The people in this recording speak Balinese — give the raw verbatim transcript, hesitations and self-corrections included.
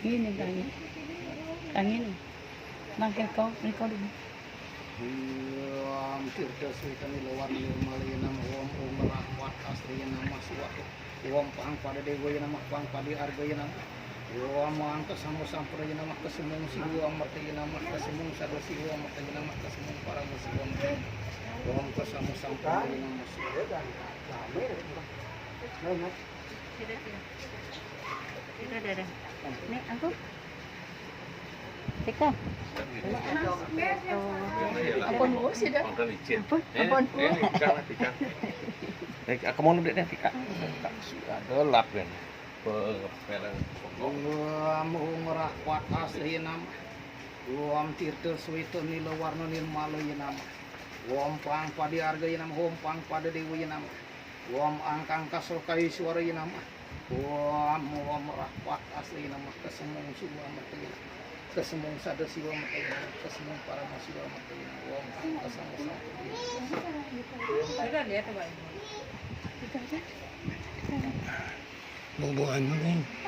Gini, Kang. Kang ini. Nangkil kau, ini kau dulu. Om Tirta Suwita Nila Warna Nirmala Yenamah. Om Om Rahwat Asri Yenamah. Suwatu. Om Pang Pada Dewa Yenamah. Pang Pada Arga Yenamah. Om Angka Sama Sampura Yenamah. Kesemung Siwa Amarta Yenamah. Kesemung Sada Siwa Amarta Yenamah. Kesemung Parama Siwa Amarta Yenamah. Om Kesama Sampura Yenamah. Sudah, sudah. Ini aku. Tika. Ampun, Bu, sudah. Ampun, ampun, Bu. Eh, aku mau duduk deh, Tika. Sudah gelap kan. Pengepel. Om Om Rahwat Asri Yenamah. Om Tirta Suwita Nila Warna Nirmala Yenamah. Om Pang Pada Arga Yenamah. Om Pang Pada Dewa Yenamah. Om Angka Angka Soka Iswara Yenamah. Om Om Rahwat Asri Yenamah. Kesemung Siwa Amarta Yenamah. Kesemung Sada Siwa Amarta Yenamah. Kesemung Parama Siwa Amarta Yenamah. Om Angka Sama Sampura Yenamah. Sudah lihat, Pak. Bobo anu nih.